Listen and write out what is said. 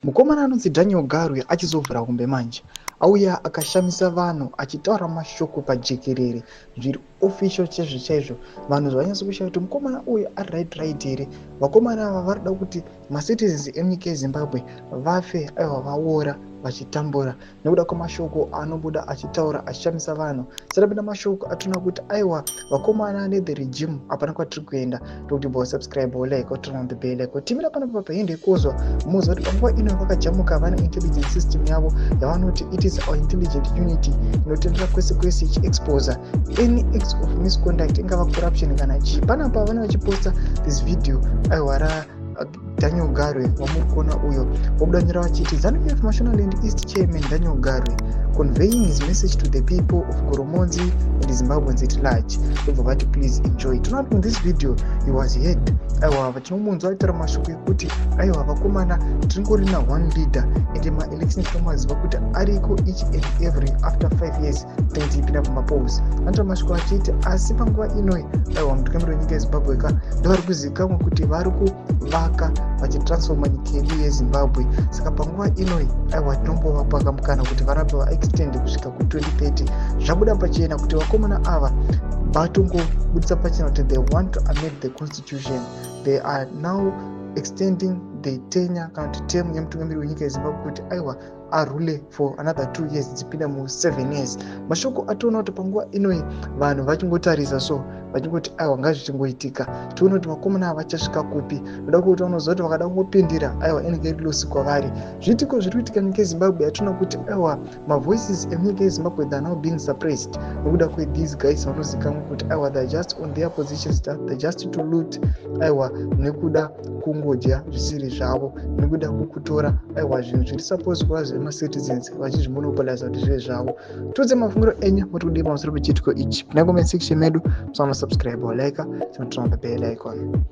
Mukomana anonzi Daniel Garwe achizovhura hombe manje. Auya akashamisa vanhu achitaura mashoko pajekerere zviri official chaizvo chaizvo. Vanhu zvavanyatso kushaya kuti mukomana uyu ari right right here. Vakomana ava vari kuda kuti macitizens emunyika yeZimbabwe vafe, aiwa, vaora vachitambura nekuda kwemashoko anobuda achitaura achishamisa vanhu. Satapinda mashoko atinoona kuti, aiwa, vakomana nethe regime hapana kwatiri kuenda. Tokuti bo subscribe, like, turn on the bell icon. Timira panapa paende kozwa muziva kuti panguva ino vakajamuka vane intelligence system yavo yavanoti it is our intelligent unity, inotendera kwese kwese ichiexposa any acts of misconduct, ingava corruption kana chii. Panapa vane vachiposta this video, aiwa, ra Daniel Garwe wamuri kuona uyo, vobuda nyora vachiti, "ZANU-PF Mashonaland East Chairman Daniel Garwe conveying his message to the people of Goromonzi and Zimbabweans at large." Vobva vati, "Please enjoy." Tinoona kuti in this video he was heard, aiwa, tinomunzwa aitaura mashoko ekuti, aiwa, vakomana, tiringori na one leader, ende maelections tomaziva kuti ariko each and every after 5 years tinge tichipinda pamapolls. Anotaura mashoko achiti, asi panguva inoi, aiwa, mutungamiri wenyika yeZimbabwe ka ndovari kuzivikanwa kuti vari kuvaka vachitransforma nyika yedu yeZimbabwe. Saka panguva inoi, aiwa, tinombovapa kamukana kuti varambe vaextend kusvika ku2030. Zvabuda pachena kuti vakomana ava vatongobudisa pachena kuti they want to amend the constitution. They are now extending the tenure kana kuti term yemutungamiri wenyika yeZimbabwe kuti, aiwa, arule for another 2 years, dzipinda mu7 years. Mashoko atoona kuti panguva inoi vanhu vachingotarisa so vachingoti, aiwa, ngazvichingoitika, tione kuti vakomana ava vachasvika kupi. Noda kuti vanoziva kuti vakada kungopindira, aiwa, inenge iri loss kwavari. Zviitiko zviri kuitika munyika yeZimbabwe yatoona kuti, aiwa, mavoices emunyika yeZimbabwe, they are now being suppressed nekuda kwethese guys vanozikanwa kuti, aiwa, they are just on their positions, they just to loot, aiwa, nekuda kungodya zvisiri zvavo, nekuda kwekutora, aiwa, zvinhu zviri suppose kuva zvemacitizens vachizvimonopoliza kuti zvive zvavo. Tiudze mafungiro enyu, muri kudii pamusoro pechiitiko ichi? Pinda comment section medu, musaona subscribe, like, tinoturn on the bell icon.